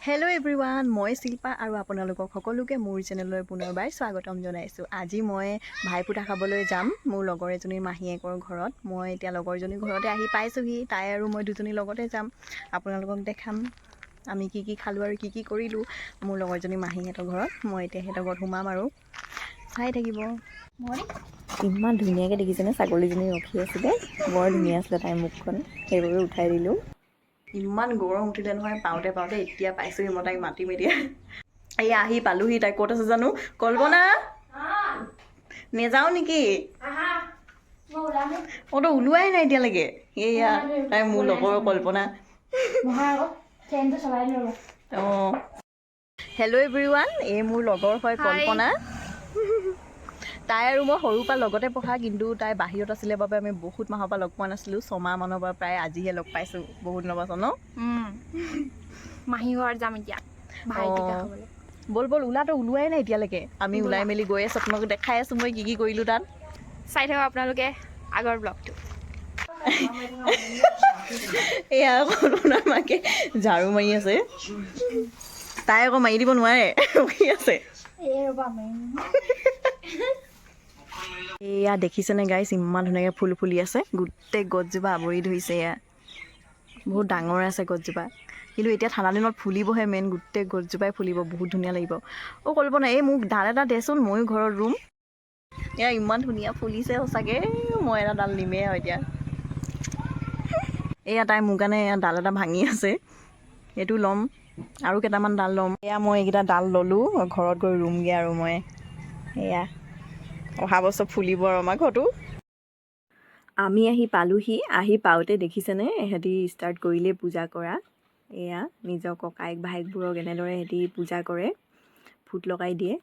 Hello' everyone, মই শিল্পা আৰু আপোনালোকক সকলোকে মোৰ চেনেললৈ পুনৰবাৰ স্বাগতম জনাইছোঁ। আজি মই ভাইফোঁটা খাবলৈ যাম মোৰ লগৰ এজনীৰ মাহীয়েকৰ ঘৰত। মই এতিয়া লগৰজনীৰ ঘৰতে আহি পাইছোঁহি। তাই আৰু মই দুজনীৰ লগতে যাম। আপোনালোকক দেখাম আমি কি কি খালোঁ আৰু কি কি কৰিলোঁ মোৰ লগৰজনী মাহীহঁতৰ ঘৰত। মই এতিয়া সিহঁতৰ ঘৰত সোমাম আৰু চাই থাকিব। ইমান ধুনীয়াকৈ দেখিছেনে, ছাগলীজনী ৰখি আছিলে। বৰ ধুনীয়া আছিলে তাইৰ মুখখন, সেইবাবে উঠাই দিলোঁ। ইমান গৰম উঠিলে নহয় পাওঁতে পাওঁতে। এতিয়া পাইছোহি, মই তাইক মাতিম এতিয়া। এই আহি পালোহি। তাই ক'ত আছে জানো? কল্পনা, নেযাওঁ নেকি? মইতো ওলোৱাই নাই এতিয়ালৈকে। এয়া তাই মোৰ লগৰ কল্পনা। অঁ, হেল্ল' এভৰিৱান, এই মোৰ লগৰ হয় কল্পনা। তাই আৰু মই সৰুৰ পৰা লগতে পঢ়া, কিন্তু তাই বাহিৰত আছিলে বাবে আমি বহুত মাহৰ পৰা লগ পোৱা নাছিলোঁ। 6 মাহ মানৰ পৰা প্ৰায় আজিহে লগ পাইছোঁ বহুত দিনৰ পাছত ন। মাহী ঘৰত যাম এতিয়া ভাই টিকা খাবলৈ। ব'ল ব'ল, ওলাতো, ওলোৱাই নাই এতিয়ালৈকে আমি। ওলাই মেলি গৈ আছোঁ, আপোনালোকক দেখাই আছোঁ মই কি কি কৰিলোঁ তাত। চাই থাকক আপোনালোকে আগৰ ব্লগটো। এয়া কল্পনাৰ মাকে ঝাৰু মাৰি আছে। তাই আকৌ মাৰি দিব নোৱাৰে, ৰখি আছে। এয়া দেখিছেনে গাইছ, ইমান ধুনীয়াকৈ ফুল ফুলি আছে, গোটেই গছজোপা আৱৰি ধৰিছে। এয়া বহুত ডাঙৰ আছে গছজোপা, কিন্তু এতিয়া ঠাণ্ডা দিনত ফুলিবহে মেইন, গোটেই গছজোপাই ফুলিব, বহুত ধুনীয়া লাগিব। অ' কল্পনা, এই মোক ডাল এটা দেচোন, ময়ো ঘৰত ৰুম। এয়া ইমান ধুনীয়া ফুলিছে সঁচাকৈ, মই এটা ডাল নিমেই আৰু এতিয়া। এয়া তাই মোৰ কাৰণে এয়া ডাল এটা ভাঙি আছে, এইটো ল'ম আৰু কেইটামান ডাল ল'ম। এয়া মই এইকেইটা ডাল ল'লোঁ, ঘৰত গৈ ৰুমগৈ আৰু মই। এয়া অহা বছৰ ফুলিব আৰু আমাৰ ঘৰটো। আমি আহি পালোহি। আহি পাওঁতে দেখিছেনে, এহেঁতি ষ্টাৰ্ট কৰিলেই পূজা কৰা। এয়া নিজৰ ককায়েক ভায়েকবোৰক এনেদৰে সিহঁতি পূজা কৰে, ফুট লগাই দিয়ে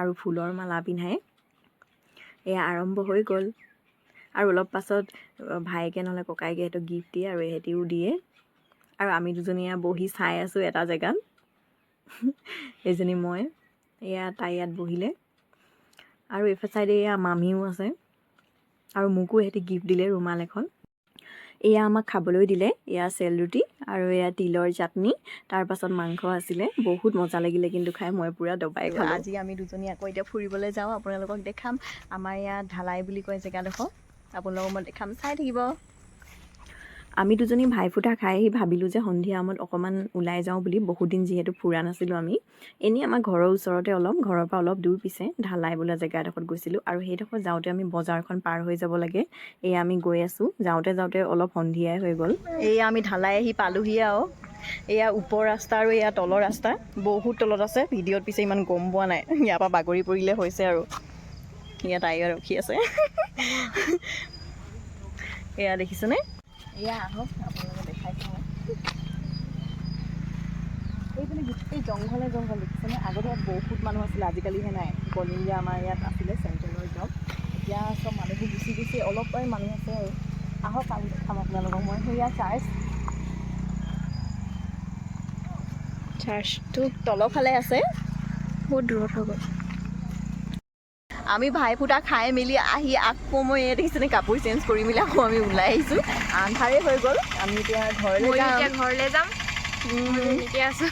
আৰু ফুলৰ মালা পিন্ধায়। এয়া আৰম্ভ হৈ গ'ল আৰু অলপ পাছত ভায়েকে নহ'লে ককায়েকে সিহঁতক গিফ্ট দিয়ে আৰু এহেঁতিও দিয়ে। আৰু আমি দুজনীয়ে বহি চাই আছোঁ এটা জেগাত। এইজনী মই, এয়া তাই ইয়াত বহিলে আৰু এইফালে চাইডে এয়া মামীও আছে। আৰু মোকো সিহঁতি গিফ্ট দিলে ৰুমাল এখন। এয়া আমাক খাবলৈ দিলে, এয়া চেল ৰুটি আৰু এয়া তিলৰ চাটনি, তাৰপাছত মাংস আছিলে। বহুত মজা লাগিলে কিন্তু খাই, মই পূৰা দবাই খালোঁ। আজি আমি দুজনী আকৌ এতিয়া ফুৰিবলৈ যাওঁ, আপোনালোকক দেখাম। আমাৰ ইয়াত ঢালাই বুলি কয় জেগাডোখৰ, আপোনালোকক মই দেখাম, চাই থাকিব। আমি দুজনী ভাইফোঁটা খাই আহি ভাবিলোঁ যে সন্ধিয়া সময়ত অকণমান ওলাই যাওঁ বুলি। বহুত দিন যিহেতু ফুৰা নাছিলোঁ আমি। এনেই আমাৰ ঘৰৰ ওচৰতে অলপ, ঘৰৰ পৰা অলপ দূৰ পিছে ঢালাই বোলা জেগা এডোখৰত গৈছিলোঁ। আৰু সেইডোখৰত যাওঁতে আমি বজাৰখন পাৰ হৈ যাব লাগে। এয়া আমি গৈ আছোঁ, যাওঁতে যাওঁতে অলপ সন্ধিয়াই হৈ গ'ল। এয়া আমি ঢালাই আহি পালোহি আৰু এয়া ওপৰ ৰাস্তা আৰু এয়া তলৰ ৰাস্তা, বহুত তলত আছে। ভিডিঅ'ত পিছে ইমান গম পোৱা নাই। ইয়াৰ পৰা বাগৰি পৰিলে হৈছে আৰু। ইয়াত আই ৰখি আছে, এয়া দেখিছেনে? এয়া আহক, আপোনালোকে দেখাইছোঁ মই। এইপিনে গোটেই জংঘলে জংঘল, দেখিছেনে? আগতে ইয়াত বহুত মানুহ আছিলে, আজিকালিহে নাই। কলিংগীয়া আমাৰ ইয়াত আছিলে চেণ্ট্ৰেলৰ জব, এতিয়া চব মানুহবোৰ গুচি গুচি অলপমান মানুহ আছে আৰু। আহক আৰু দেখাম আপোনালোকক মই। সেয়া চাৰ্চ। চাৰ্চটো তলৰফালে আছে। বহুত দূৰত হৈ গ'ল। আমি ভাইফোঁটা খাই মেলি আহি আকৌ মই এই দেখিছেনে, কাপোৰ চেঞ্জ কৰি মেলি আকৌ আমি ওলাই আহিছোঁ। আন্ধাৰে হৈ গ'ল, আমি এতিয়া ঘৰলৈ ময়ো যাম। এতিয়া ঘৰলৈ যাম। এনেকৈ আছোঁ।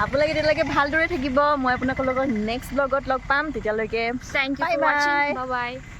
আপোনালোকে তেতিয়ালৈকে ভালদৰে থাকিব। মই আপোনালোকৰ লগত নেক্সট ব্লগত লগ পাম। তেতিয়ালৈকে thank U bye for ৱাচিং। বাই। Bye bye.